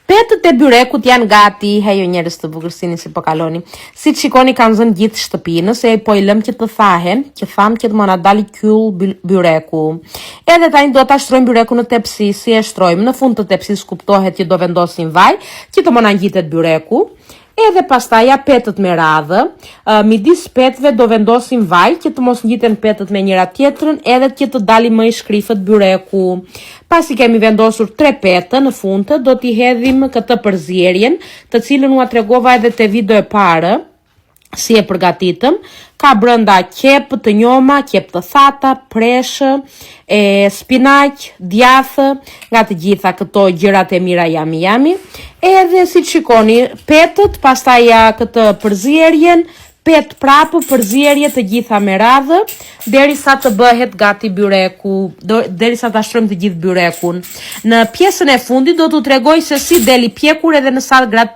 Petët e byrekut janë gati, hejo njerëz të bukur si si po kaloni. Si të shikoni kanë zënë gjithë shtëpinë, se po i lëm që të thahen, që thamë që të mos na dali kyll byreku. Edhe tani do ta shtrojmë byrekun në tepsi, si e shtrojmë në fund të tepsisë kuptohet që do vendosim vaj, që të mos na ngjitet byreku. Edhe pastaj ja petët me radhë, midis petëve do vendosim vaj që të mos ngjiten petët me njëra tjetrën edhe që të dali më i shkrifët byreku. Pasi kemi vendosur tre petë në fund, do t'i hedhim këtë përzierjen, të cilën ua tregova edhe te video e parë, si e përgatitëm. Ka brenda qepë të njoma, qepë të thata, presh, e spinaq, djathë, nga të gjitha këto gjërat e mira yummy yummy. Edhe si të shikoni, petët, pastaj ja këtë përzierjen, petë prapë, përzierje të gjitha me radhë, derisa të bëhet gati byreku, derisa ta shtrojmë të gjithë byrekun. Në pjesën e fundit do t'u tregoj se si del i pjekur edhe në sa gradë.